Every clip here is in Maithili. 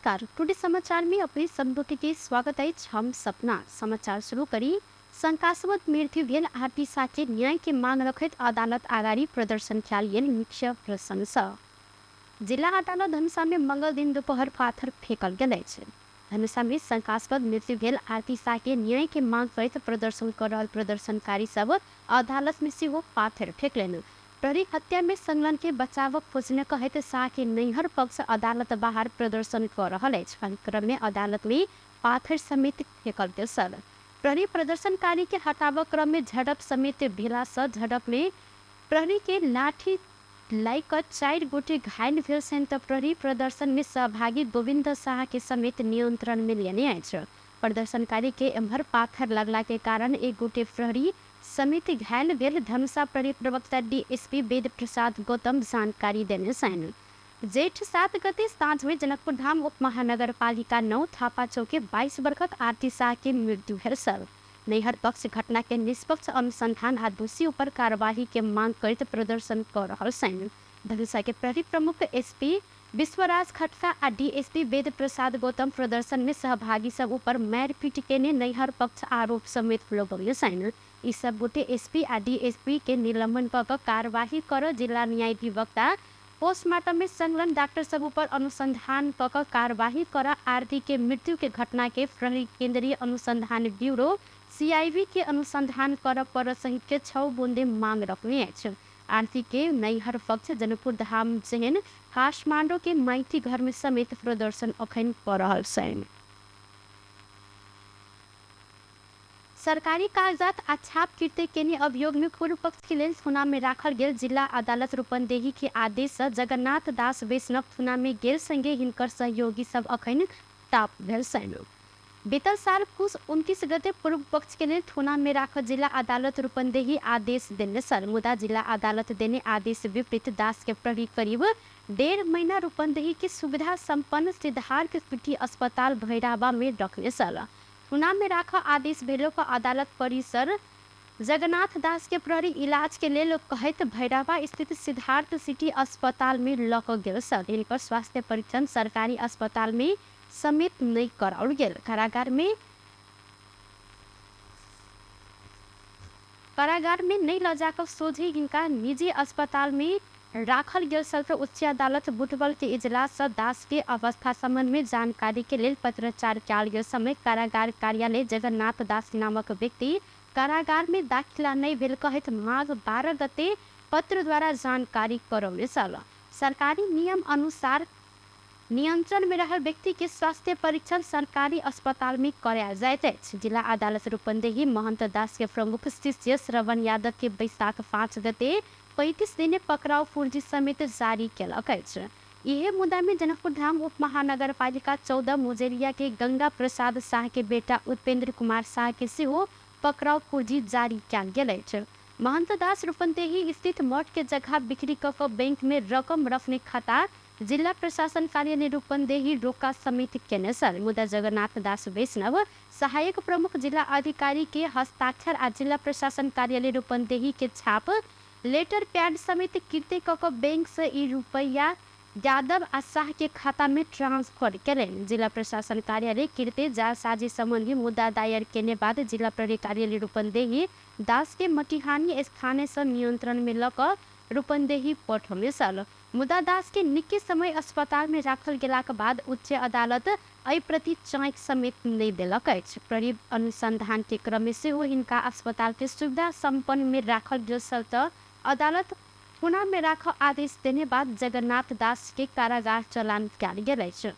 नमस्कार, टुडे समाचार में अपने सब गोटे के स्वागत अछि। हम सपना समाचार शुरू करी। शंकास्पद मृत्यु भेल आरती साह के न्याय के मांग रखैत अदालत अगाडि प्रदर्शन कयल गेल मुख्य प्रसंग। जिला अदालत धनुषा में मंगल दिन दोपहर पाथर फेकल गेल अछि। धनुषा में शंकास्पद मृत्यु भेल आरती साह के न्याय के मांग करैत प्रदर्शन कर रहल प्रदर्शनकारी सब अदालत में सेहो पाथर फेकलनि। प्रहरी हत्या में संलग्न के बचावक खोजने कहैत शाह के नैहर पक्ष अदालत बाहर प्रदर्शन कर रहल अछि। कार्यक्रम में अदालत में पाथर समेत फेकल गेल छल। प्रहरी प्रदर्शनकारी के हटावक क्रम में झड़प समेत भेला सँ झड़प में प्रहरी के लाठी लागि कऽ 4 गोटे घायल भेल छनि तऽ प्रहरी प्रदर्शन में सहभागी गोविन्द शाह के समेत नियंत्रण में लेने अछि। प्रदर्शनकारी के एम्हर पाथर लगला के कारण एक गोटे प्रहरी समेत घायल भेल धनुषा प्रहरी प्रवक्ता डीएसपी वेद प्रसाद गौतम जानकारी देने छनि। जेठ 7 गते साँझ में जनकपुर धाम उप महानगरपालिका 9 थापा चौके 22 वर्षक आरती शाह के मृत्यु भेल छल। नैहर पक्ष घटना के निष्पक्ष अनुसंधान आ दोषी ऊपर कार्यवाही के मांग करैत प्रदर्शन कर रहल छनि। धनुषा के प्रहरी प्रमुख एसपी विश्वराज खटका आ डीएसपी वेद प्रसाद गौतम प्रदर्शन में सहभागी सब ऊपर मारिपीट केने नैहर पक्ष आरोप समेत लगौने छनि। ई सब गोटे एसपी आ डीएसपी के निलंबन क कऽ कार्यवाही कर जिला न्यायाधिवक्ता पोस्टमार्टम में संलग्न डॉक्टर सब ऊपर अनुसंधान क कऽ कार्यवाही कर आरती के मृत्यु के घटना के प्रहरी केंद्रीय अनुसंधान ब्यूरो सीआईबी के अनुसंधान कर पर सहित के 6 बुंदे मांग रखने अछि। आरती के नैहर पक्ष जनकपुर धाम जेहन काठमांडू के माइती घर में समेत प्रदर्शन अखन कऽ रहल छनि। सरकारी कागजात आ छाप कृत्य केने अभियोग में पूर्व पक्ष के लेल थुना में राखल गेल जिला अदालत रूपन्देही के आदेश सँ जगन्नाथ दास वैष्णव थुना में गेल संगे हिनकर सहयोगी सब अखन टाप भेल छनि। बीतल साल पुस 29 गते पूर्व पक्ष के लेल थुना में राखल जिला अदालत रूपन्देही आदेश देने छल। मुदा जिला अदालत देने आदेश विपरीत दास के प्रहरी करीब 1.5 महीना रूपन्देही के सुविधा संपन्न सिद्धार्थ सिटी अस्पताल भैरावा में रखने छल। थुना में राख आदेश भेलो पर अदालत परिसर जगन्नाथ दास के प्रहरी इलाज के लेल कहैत भैरवा स्थित सिद्धार्थ सिटी अस्पताल में लऽ कऽ गेल छल। हिनकर स्वास्थ्य परीक्षण सरकारी अस्पताल में समेत नहि कराओल गेल। कारागार में नहि लऽ जाकऽ सोझे हिनका निजी अस्पताल में राखल गेल छल। उच्च अदालत बुधबल के इजलास सँ दास के अवस्था संबंध में जानकारी के लेल पत्राचार कयल गेल समय कारागार कार्यालय जगन्नाथ दास नामक व्यक्ति कारागार में दाखिला नहि भेल कहैत माघ 12 गते पत्र द्वारा जानकारी करौने छल। सरकारी नियम अनुसार नियंत्रण में रहल व्यक्ति के स्वास्थ्य परीक्षण सरकारी अस्पताल में करायल जाइत अछि। जिला अदालत रूपन्देही महंत दास के प्रमुख शिष्य श्रवण यादव के बैसाख 5 गते 35 दिने पकड़ाउ पुर्जी समेत जारी केलक अछि। इहे मुद्दा में जनकपुर धाम उप महानगरपालिका 14 मुजेलिया के गंगा प्रसाद शाह के बेटा उपेंद्र कुमार शाह के सेहो पकड़ाउ पुर्जी जारी कयल गेल अछि। महंत दास रूपन्देही स्थित मठ के जगह बिक्री क कऽ बैंक में रकम रखने खाता जिला प्रशासन कार्यालय रूपन्देही रोका समेत केने छल। मुदा जगन्नाथ दास वैष्णव सहायक प्रमुख जिला अधिकारी के हस्ताक्षर आ जिला प्रशासन कार्यालय रूपन्देही के छाप लेटर पैड समेत कृत्य क कऽ बैंक से ई रुपैया यादव आ शाह के खाता में ट्रांसफर केलनि। जिला प्रशासन कार्यालय कृत्य जालसाजी संबंधी मुद्दा दायर केने बाद जिला प्रहरी कार्यालय रूपन्देही दास के मटिहानी स्थाने सँ नियंत्रण में लऽ कऽ रूपन्देही पठौने छल। मुदा दास के निके समय अस्पताल में राखल गेलाक बाद उच्च अदालत एहि प्रति चाँकि समेत नहि देलक अछि। प्रहरी अनुसंधान के क्रम में सेहो हिनका अस्पताल के सुविधा संपन्न में राखल गेल छल तऽ अदालत थुना में राखऽ आदेश देने बाद जगन्नाथ दास के कारागार चलान कयल गेल अछि।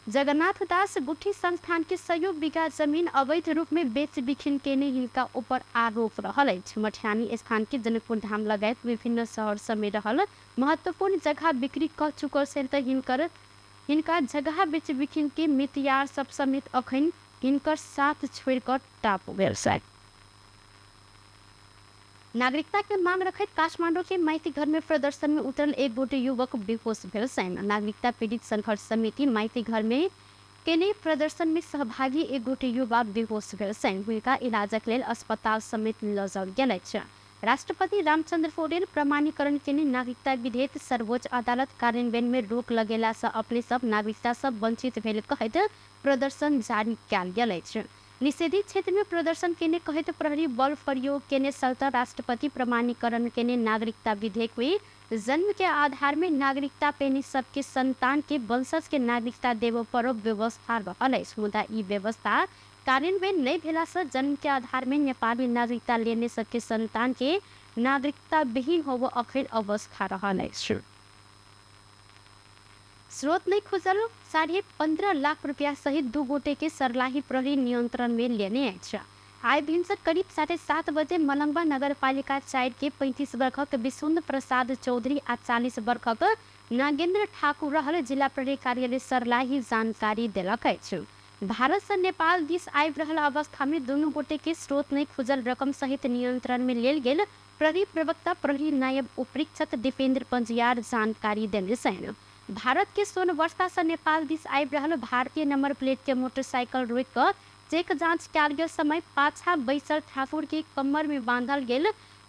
जगन्नाथ दास गुठी संस्थान के सयो बीघा जमीन अवैध रूप में बेच बिखिन केने हिनका ऊपर आरोप रहल अछि। मठियानी स्थान के जनकपुर धाम लगायत विभिन्न शहर सब में रहल महत्वपूर्ण जगह बिक्री क चुकल छनि तऽ हिनका जगह बेच बिखिन के मितयार सब समेत अखन हिनकर साथ छोड़ि कऽ टाप भेल छनि। नागरिकता के मांग रखैत काठमांडू के माइती घर में प्रदर्शन में उतरल एक गोटे युवक बेहोश भेल छनि। नागरिकता पीड़ित संघर्ष समिति माइती घर में केने प्रदर्शन में सहभागी एक गोटे युवा बेहोश भेल छनि। हुनका इलाजक लेल अस्पताल समेत लऽ जाओल गेल अछि। राष्ट्रपति रामचन्द्र पौडेल प्रमाणीकरण केने नागरिकता विधेयक सर्वोच्च अदालत कार्यान्वयन में रोक लगेला से अपने सब नागरिकता सब वंचित भेल कहैत प्रदर्शन जारी कयल गेल अछि। निषेधित क्षेत्र में प्रदर्शन केने कहैत प्रहरी बल प्रयोग केने सल्ता राष्ट्रपति प्रमाणीकरण केने नागरिकता विधेयक में जन्म के आधार में नागरिकता पेने सबके संतान के वंशज के नागरिकता देबऽ पर व्यवस्था रहल अछि। मुदा ई व्यवस्था कार्यान्वयन नहि भेला से जन्म के आधार में नेपाली नागरिकता लेने सबके संतान के नागरिकता विहीन होबऽ अखन अवस्था रहल अछि। स्रोत नहि खुजल 15.5 लाख रुपया सहित 2 गोटे के सर्लाही प्रहरी नियंत्रण में लेने अछि। आइ भिनसर करीब 7:30 बजे मलंगवा नगरपालिका 4 के 35 वर्षक विशुद्ध प्रसाद चौधरी आ 40 वर्षक नागेन्द्र ठाकुर रहल जिला प्रहरी कार्यालय सर्लाही जानकारी देलक अछि। भारत से नेपाल दिस आबि रहल अवस्था में दुनू गोटे के स्रोत नहि खुजल रकम सहित नियंत्रण में लेल गेल प्रहरी प्रवक्ता प्रहरी नायब उपरीक्षक दीपेन्द्र पंजियार जानकारी देने छनि। भारत के सोनवर्षा से नेपाल दिस आबि रहल भारतीय नंबर प्लेट के मोटरसाइकिल रोकि कऽ चेक जांच कयल गेल समय पाछा बैसल ठाकुर के कमर में बांधल गेल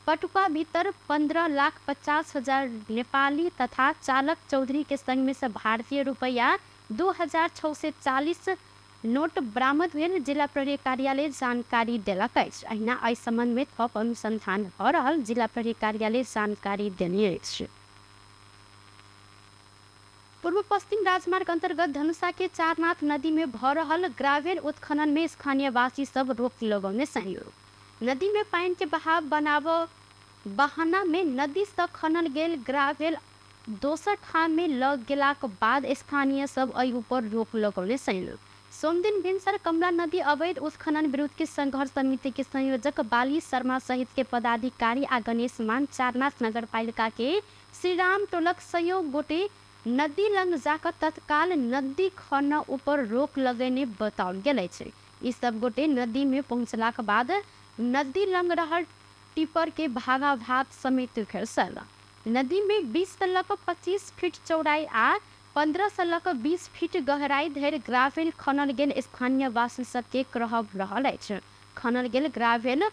पटुका भीतर 15,50,000 नेपाली तथा चालक चौधरी के संग में से भारतीय रुपया 2,640 नोट बरामद भेल जिला प्रहरी कार्यालय जानकारी देलक अछि। अहिना एहि संबंध में थप अनुसंधान भऽ रहल जिला प्रहरी कार्यालय जानकारी देने अछि। पूर्व पश्चिम राजमार्ग अंतर्गत धनुषा के चारनाथ नदी में भऽ रहल ग्रावेल उत्खनन में स्थानीयवासी सब रोक लगौने सहयोग। नदी में पानि के बहाव बनाबऽ बहाना में नदी से खनल गेल ग्रावेल दोसर ठाम में लग गेलाक बाद स्थानीय सब एहि ऊपर रोक लगौने सहयोग। सोमदिन भिनसर कमला नदी अवैध उत्खनन विरुद्ध के संघर्ष समिति के संयोजक बाली शर्मा सहित के पदाधिकारी आ गणेश मान चारनाथ नगरपालिका के श्रीराम टोलक सयौं गोटे नदी लग जाकर तत्काल नदी खन ऊपर रोक लगेने बताओल गेल अछि। ई सब गोटे नदी में पहुंचलाक बाद नदी लग रहल टिपर के भागाभाग समेत छल। नदी में 20 से लऽ कऽ 25 फीट चौड़ाई आ 15 से लऽ कऽ 20 फीट गहराई धरि ग्रावेल खनल गेल स्थानीयवासी सबके कहब रहल अछि। खनल गेल ग्रावेल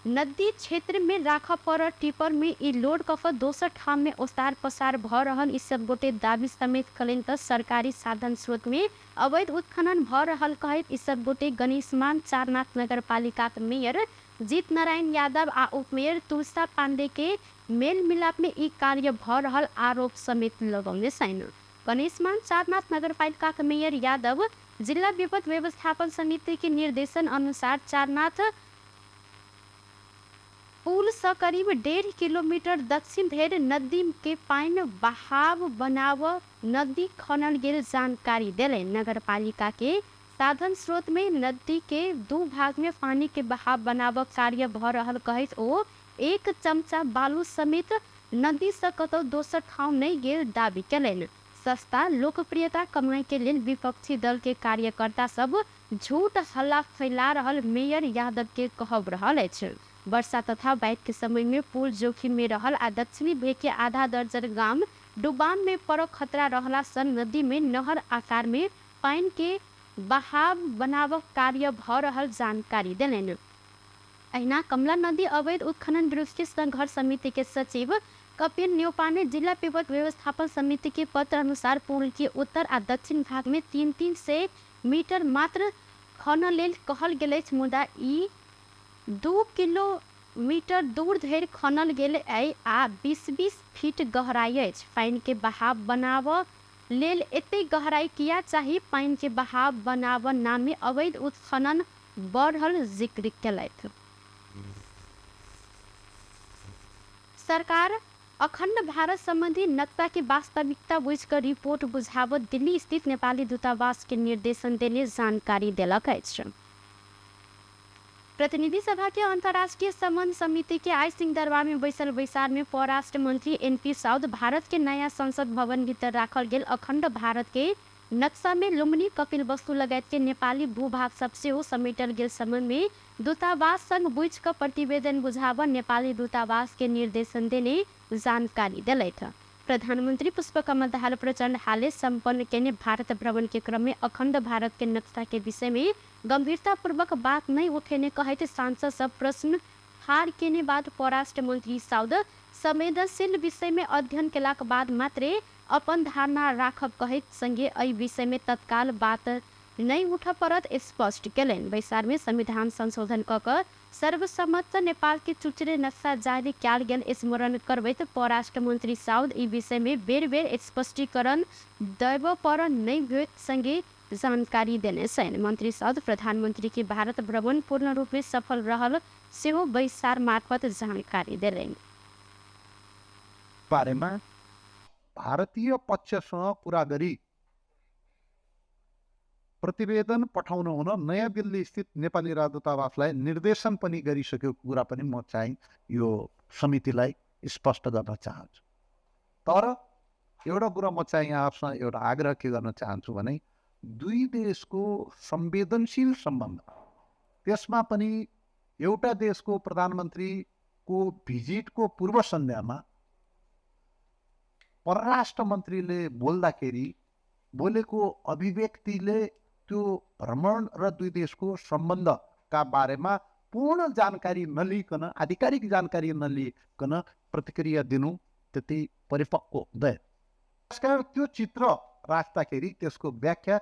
नदी क्षेत्र में राखऽ पड़ल टिपर में ई लोड कऽ कऽ दोसर ठाम में ओसार पसार भऽ रहल ई सब गोटे दावी समेत कलनि तऽ सरकारी साधन स्रोत में अवैध उत्खनन भऽ रहल कहैत ई सब गोटे गणेशमान चारनाथ नगरपालिकाक मेयर जीत नारायण यादव आ उपमेयर तुलसा पांडे के मेल मिलाप में ई कार्य भऽ रहल आरोप समेत लगौने छनि। गणेशमान चारनाथ नगरपालिकाक मेयर यादव जिला विपद व्यवस्थापन समिति के निर्देशन अनुसार चारनाथ पुल से करीब 1.5 किलोमीटर दक्षिण धरि नदी के पानि बहाव बनाव नदी खनल गेल जानकारी देलनि। नगरपालिका के साधन स्रोत में नदी के 2 भाग में पानी के बहाव बनाव कार्य भऽ रहल कहैत ओ 1 चमचा बालू समेत नदी से कतौ दोसर ठाम नहि गेल दावी केलनि। सस्ता लोकप्रियता कमाई के लेल विपक्षी दल के कार्यकर्ता सब झूठ हल्ला फैला रहल मेयर यादव के कहब रहल अछि। वर्षा तथा बाढ़ि के समय में पुल जोखिम में रहल आ दक्षिणी भेग के आधा दर्जन गाम डुबान में पड़क खतरा रहला सँ नदी में नहर आकार में पानि के बहाव बनावक कार्य भऽ रहल जानकारी देलनि। अहिना कमला नदी अवैध उत्खनन विरुद्ध के संघर्ष समिति के सचिव कपिल न्योपाने जिला विपद व्यवस्थापन समिति के पत्र अनुसार पुल के उत्तर आ दक्षिण भाग में 300 मीटर मात्र खनन लेल कहल गेल अछि, मुदा ई 2 किलोमीटर दूर धरि खनल गेल अछि आ 20-20 फीट गहराई अछि। पानि के बहाव बनाबऽ लेल एतेक गहराई किया चाही? पानि के बहाव बनाबऽ नामे अवैध उत्खनन बढ़ल जिक्र केलथि। सरकार अखंड भारत संबंधी नक्शा के वास्तविकता बुझि कऽ रिपोर्ट बुझाबऽ दिल्ली स्थित नेपाली दूतावास के निर्देशन देने जानकारी देलक अछि। प्रतिनिधि सभा के अंतर्राष्ट्रीय संबंध समिति के आइ सिंहदरबार में बैसल बैसार में परराष्ट्र मंत्री एनपी साउद भारत के नया संसद भवन भीतर राखल गेल अखंड भारत के नक्शा में लुम्बिनी कपिल वस्तु लगायत के नेपाली भूभाग सब सेहो समेटल गेल संबंध में दूतावास संग बुझि कऽ प्रतिवेदन बुझाबऽ नेपाली दूतावास के निर्देशन देने जानकारी देलथि। प्रधानमंत्री पुष्पकमल दाहाल प्रचण्ड हाले सम्पन्न केने भारत भ्रमण के क्रम में अखंड भारत के नक्शा के विषय में गंभीरतापूर्वक बात नहीं उठेने कहैत सांसद सब प्रश्न फार केने बाद परराष्ट्र मन्त्री साउद संवेदनशील विषयमे अध्ययन केलाक बाद मात्रे अपन धारणा राखब कहैत संगे एहि विषयमे तत्काल बात नहि उठऽ पड़त स्पष्ट केलनि। बैसारमे संविधान संशोधन कऽ कऽ सर्वसम्मत नेपाल के चुचरे नक्सा जारी कयल गेल स्मरण करबैत परराष्ट्र मन्त्री साउद ई विषयमे बेर बेर स्पष्टीकरण देबऽ पर नहि होइत संगे जानकारी देने छनि। मन्त्री साउद प्रधानमन्त्री के भारत भ्रमण पूर्ण रूपमे सफल रहल सेहो बैसार मार्फत जानकारी देलनि। बारेमा भारतीय पक्षसँग कुरा गरी प्रतिवेदन पठाउन हुन नयाँ दिल्ली स्थित नेपाली राजदूतावासलाई निर्देशन पनि गरिसकेको कुरा पनि म चाहिँ यो समितिलाई स्पष्ट गर्न चाहन्छु। तर एउटा कुरा म चाहिँ यहाँ आफूसँग एउटा आग्रह के गर्न चाहन्छु भने दुई देशको संवेदनशील सम्बन्ध, त्यसमा पनि एउटा देशको प्रधानमन्त्रीको भिजिटको पूर्व सन्ध्यामा परराष्ट्र मन्त्रीले बोल्दाखेरि बोलेको अभिव्यक्तिले त्यो भ्रमण र दुई देशको सम्बन्धका बारेमा पूर्ण जानकारी नलिइकन, आधिकारिक जानकारी नलिइकन प्रतिक्रिया दिनु त्यति परिपक्व हुँदैन। त्यसकारण त्यो चित्र राख्दाखेरि त्यसको व्याख्या।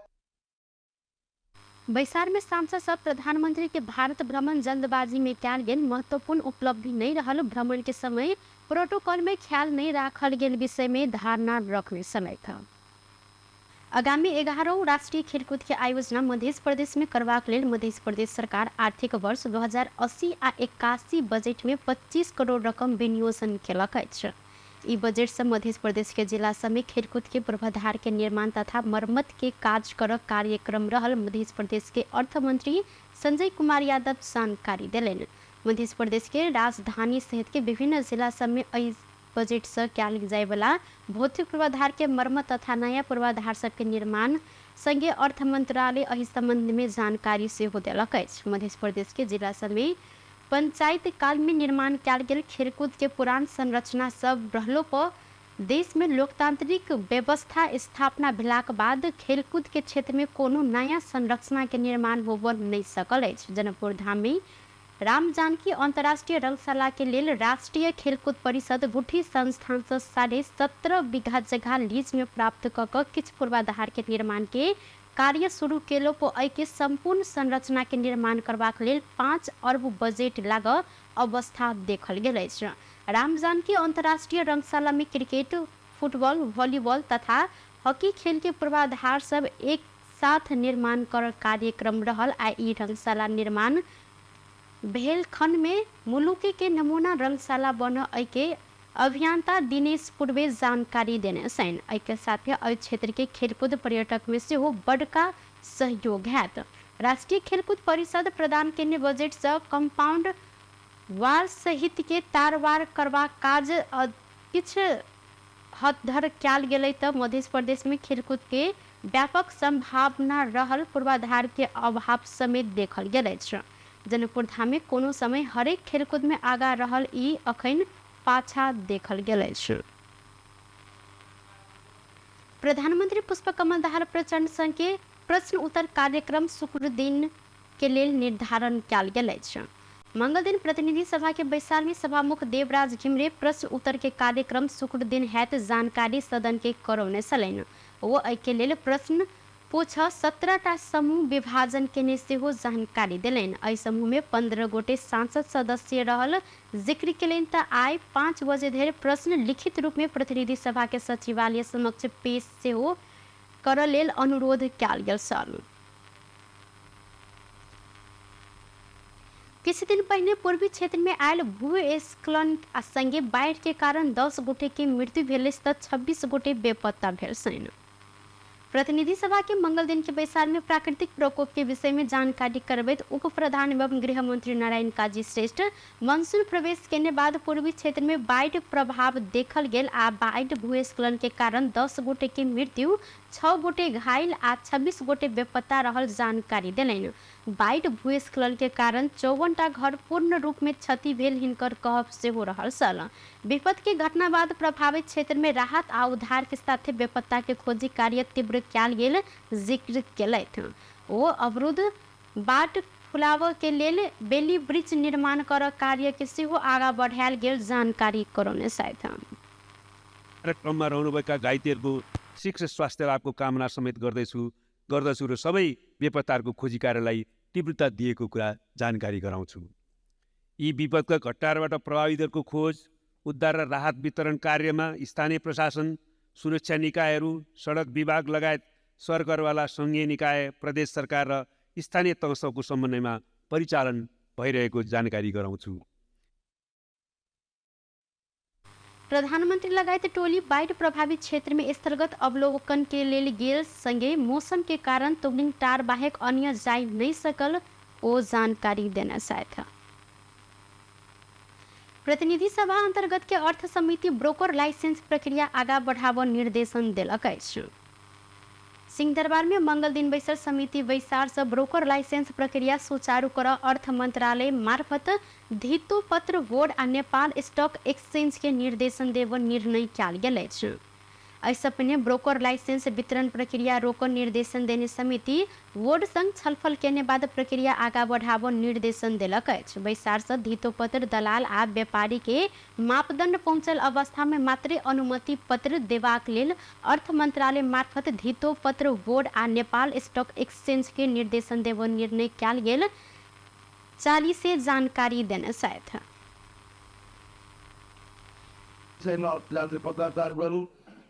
बैसार में सांसद सब प्रधानमंत्री के भारत भ्रमण जल्दबाजी में कयल गेल महत्वपूर्ण उपलब्धि नहीं रहल, भ्रमण के समय प्रोटोकॉल में ख्याल नहीं राखल गेल विषय में धारणा रखने समय था। आगामी 11 राष्ट्रीय खेलकूद के आयोजना मध्य प्रदेश में करबाक लेल मध्य प्रदेश सरकार आर्थिक वर्ष 2080 आ 81 बजट में 25 करोड़ रकम विनियोजन केलक अछि। ई बजट से मध्य प्रदेश के जिला सब में खेलकूद के पूर्वाधार के निर्माण तथा मरम्मत के काज कर कार्यक्रम रहल मध्य प्रदेश के अर्थमंत्री संजय कुमार यादव जानकारी देलनि। मध्य प्रदेश के राजधानी सहित के विभिन्न जिला सब में एहि बजट से कयल जायवला भौतिक पूर्वाधार के मरम्मत तथा नया पूर्वाधार सबके निर्माण संगे अर्थ मंत्रालय एहि संबंध में जानकारी सेहो देलक अछि। मध्य प्रदेश के जिला सब में पंचायत काल में निर्माण कयल गेल खेलकूद के पुरान संरचना सब रहलो पर देश में लोकतांत्रिक व्यवस्था स्थापना भेलाक बाद खेलकूद के क्षेत्र में कोनो नया संरचना के निर्माण होबऽ नहि सकल अछि। जनकपुर धाम में राम जानकी अंतर्राष्ट्रीय रंगशाला के लेल राष्ट्रीय खेलकूद परिषद गुठी संस्थान से 17.5 बीघा जगह लीज में प्राप्त कऽ कऽ किछु पूर्वाधार के निर्माण के कार्य शुरू केलो पर एहि के संपूर्ण संरचना के निर्माण करबाक लेल 5 अर्ब बजट लागऽ अवस्था देखल गेल अछि। राम जानकी अंतर्राष्ट्रीय रंगशाला में क्रिकेट, फुटबॉल, वॉलीबॉल तथा हॉकी खेल के पूर्वाधार सब एक साथ निर्माण कर कार्यक्रम रहल आ ई रंगशाला निर्माण भेल खंड में मुलुके के नमूना रंगशाला बन के अभियंता दिनेश पूर्वे जानकारी देने छनि। एहिके साथे एहि क्षेत्र के खेलकूद पर्यटक में सेहो बड़का सहयोग हैत। राष्ट्रीय खेलकूद परिषद प्रदान केने बजट से कंपाउंड वाल सहित के तारवार करबाक काज किछु हद धरि कयल गेलै तऽ मध्य प्रदेश में खेलकूद के व्यापक संभावना रहल पूर्वाधार के अभाव समेत देखल गेल अछि। जनकपुर धाम में कोनो समय हरेक खेलकूद में आगा रहल ई अखन पाछा देखल गेल अछि। प्रधानमंत्री पुष्पकमल दाहाल प्रचण्ड संग के प्रश्न उत्तर कार्यक्रम शुक्र दिन के लेल निर्धारण कयल गेल अछि। मंगल दिन प्रतिनिधि सभा के बैसार में सभामुख देवराज घिमिरे प्रश्न उत्तर के कार्यक्रम शुक्र दिन हैत जानकारी सदन के करौने छलनि। ओ एहि के लेल प्रश्न पूछ 17टा समूह विभाजन केने सेहो जानकारी देलनि। एहि समूह में 15 गोटे सांसद सदस्य रहल जिक्र केलनि तऽ आइ 5 बजे धरि प्रश्न लिखित रूप में प्रतिनिधि सभा के सचिवालय समक्ष पेश सेहो करऽ लेल अनुरोध कयल गेल छल। किछु दिन पहिने पूर्वी क्षेत्र में आयल भूस्खलन आ संगे बाढ़ि के कारण 10 गोटे के मृत्यु भेल अछि तऽ 26 गोटे बेपत्ता भेल छनि। प्रतिनिधि सभा के मंगल दिन के बैसार में प्राकृतिक प्रकोप के विषय में जानकारी करबैत उप प्रधान एवं गृह मंत्री नारायण काजी श्रेष्ठ मानसून प्रवेश केने बाद पूर्वी क्षेत्र में बाढ़ि प्रभाव देखल गेल आ बाढ़ि भूस्खलन के कारण 10 गोटे के मृत्यु, 6 गोटे घायल आ 26 गोटे बेपत्ता रहल जानकारी देलनि। बाढ़ि भूस्खलन के कारण 54टा घर पूर्ण रूप में क्षति भेल हिनकर कहब सेहो रहल छल। विपद के घटना बाद प्रभावित क्षेत्र में राहत आ उद्धार के साथे बेपत्ता के खोजी कार्य तीव्र कयल गेल जिक्र केलथि। ओ अवरुद्ध बाट खुलाबऽ के लेल बेली ब्रिज निर्माण कर कार्य के सेहो आगा बढ़ायल गेल जानकारी करौने छथि। कार्यक्रममा रहनुभएका घाइतेहरूको शीघ्र स्वास्थ्य लाभको कामना समेत गर्दछु र सबै बेपत्ताहरूको खोजी कार्यलाई तीव्रता दिएको कुरा जानकारी गराउँछु। यी विपदका घटनाहरूबाट प्रभावितहरूको खोज, उद्धार र राहत वितरण कार्यमा स्थानीय प्रशासन, सुरक्षा निकायहरू, सडक विभाग लगायत सरकारवाला सङ्घीय निकाय, प्रदेश सरकार र स्थानीय तहसँगको समन्वयमा परिचालन भइरहेको जानकारी गराउँछु। प्रधानमन्त्री लगायत टोली बाढ़ प्रभावित क्षेत्र में स्थलगत अवलोकन के लेल गेल संगे मौसम के कारण तुगलिङ टार बाहेक अन्य जाय नहीं सकल ओ जानकारी देना छथि। प्रतिनिधि सभा अंतर्गत के अर्थ समिति ब्रोकर लाइसेंस प्रक्रिया आगा बढ़ाव निर्देशन देलक अछि। सिंहदरबार में मंगल दिन बैसल समिति बैसार से ब्रोकर लाइसेंस प्रक्रिया सुचारू कर अर्थ मंत्रालय मार्फत धितोपत्र बोर्ड आ नेपाल स्टॉक एक्सचेंज के निर्देशन देव निर्णय कयल गेल अछि। एहिसँ पहिने ब्रोकर लाइसेंस वितरण प्रक्रिया रोकऽ निर्देशन देने समिति बोर्ड संग छलफल केने बाद प्रक्रिया आगा बढ़ाबऽ निर्देशन देलक अछि। बैसार से धितोपत्र दलाल आ व्यापारी के मापदंड पहुँचल अवस्था में मात्रे अनुमति पत्र देबाक लेल अर्थ मंत्रालय मार्फत धितोपत्र बोर्ड आ नेपाल स्टॉक एक्सचेंज के निर्देशन देब निर्णय कयल गेल 40 जानकारी देने छथि।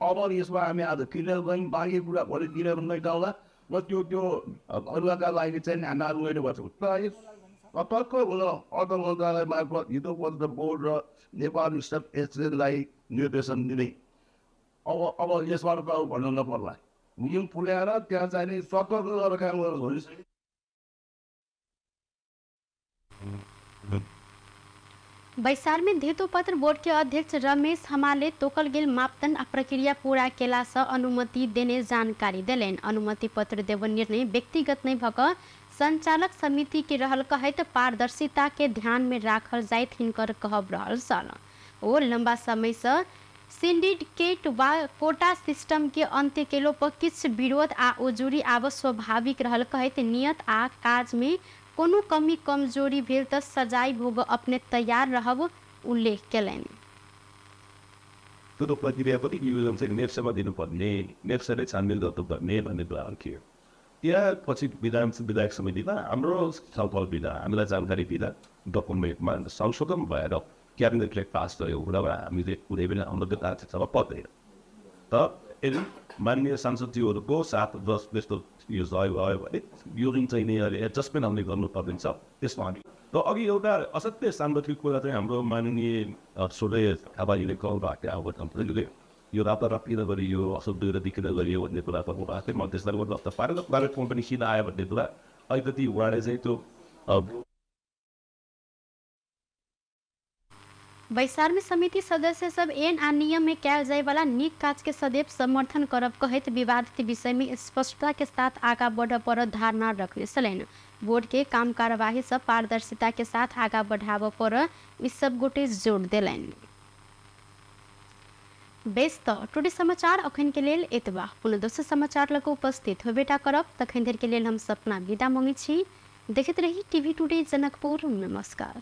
अब यसमा हामी आज क्लियर गयौँ, बाँकी कुरा भोलि क्लियर हुँदै जाउँला र त्यो त्यो अरूका लागि चाहिँ हामी आज वेट गर्छौँ। तर्क हुन अर्थ मन्त्रालय मार्फत हितोपत्र बोर्ड र नेपाल स्टक एक्सचेन्जलाई निर्देशन दिने। अब अब यसबाट त भन्नु नपर्ला, नियम पुर्याएर त्यहाँ चाहिने सतर्क गरेर काम गर्नु। बैसार में धितोपत्र बोर्ड के अध्यक्ष रमेश हमाले तोकल गेल मापदंड आ प्रक्रिया पूरा केला से अनुमति देने जानकारी देलनि। अनुमति पत्र देव निर्णय व्यक्तिगत नहीं भक संचालक समिति के रहल कहैत पारदर्शिता के ध्यान में राखल जाइत हिनकर कहब रहल छल। ओ लंबा समय से सिंडिकेट वा कोटा सिस्टम के अंत्य केलो पर किछु विरोध आ उजुरी आब स्वाभाविक रहल कहैत नियत आ काज में कोनो कमी कमजोरी भेल त सजाय भोग अपने तैयार रहब उल्लेख केलनि। त्यो प्रक्रिया पनि योजना चाहिँ नेप्सेमा दिनुपर्ने, नेप्सेले छानबिन गर्नुपर्ने भन्ने कुरा थियो। त्यहाँ पछि विधायक समितिमा हाम्रो छलफल बिना, हामीलाई जानकारी बिना डकुमेन्टमा संशोधन भएर क्याबिनेटले पास गरेको कुरामा हामीले कुनै पनि हाम्रो त्यो आर्थिक पर्दैन। तर यदि माननीय सांसदज्यूहरूको साथ जस त्यस्तो यो सहयोग भयो भने यो जुन चाहिँ नि अहिले एडजस्टमेन्ट हामीले गर्नुपर्ने छ त्यसमा हामी र अघि एउटा असत्य सान्दर्भिक कुरा चाहिँ हाम्रो माननीय सोधे थापाजीले कल भएको थियो, अब यो रातारात किन गरियो, असल दुई किन गरियो भन्ने कुरा गर्नुभएको थियो। म त्यसलाई मतलब प्राइभेट कम्पनी किन आयो भन्ने कुरा अलिकति उहाँले चाहिँ त्यो बैसार में समिति सदस्य सब एन आ नियम में कयल जाय वाला नीक काज के सदैव समर्थन करब कहैत विवादित विषय में स्पष्टता के साथ आगा बढ़ पर धारणा रखने छलनि। बोर्ड के काम कार्यवाही सब पारदर्शिता के साथ आगा बढ़ाबऽ पर ई सब गोटे जोर देलनि। बेस त टुडे समाचार अखन के लेल एतबा। पुनः दोसर समाचार लग उपस्थित होबेटा करब, तखन धरि के लेल हम सपना विदा मांगै छी। देखैत रही टीवी टुडे जनकपुर। नमस्कार।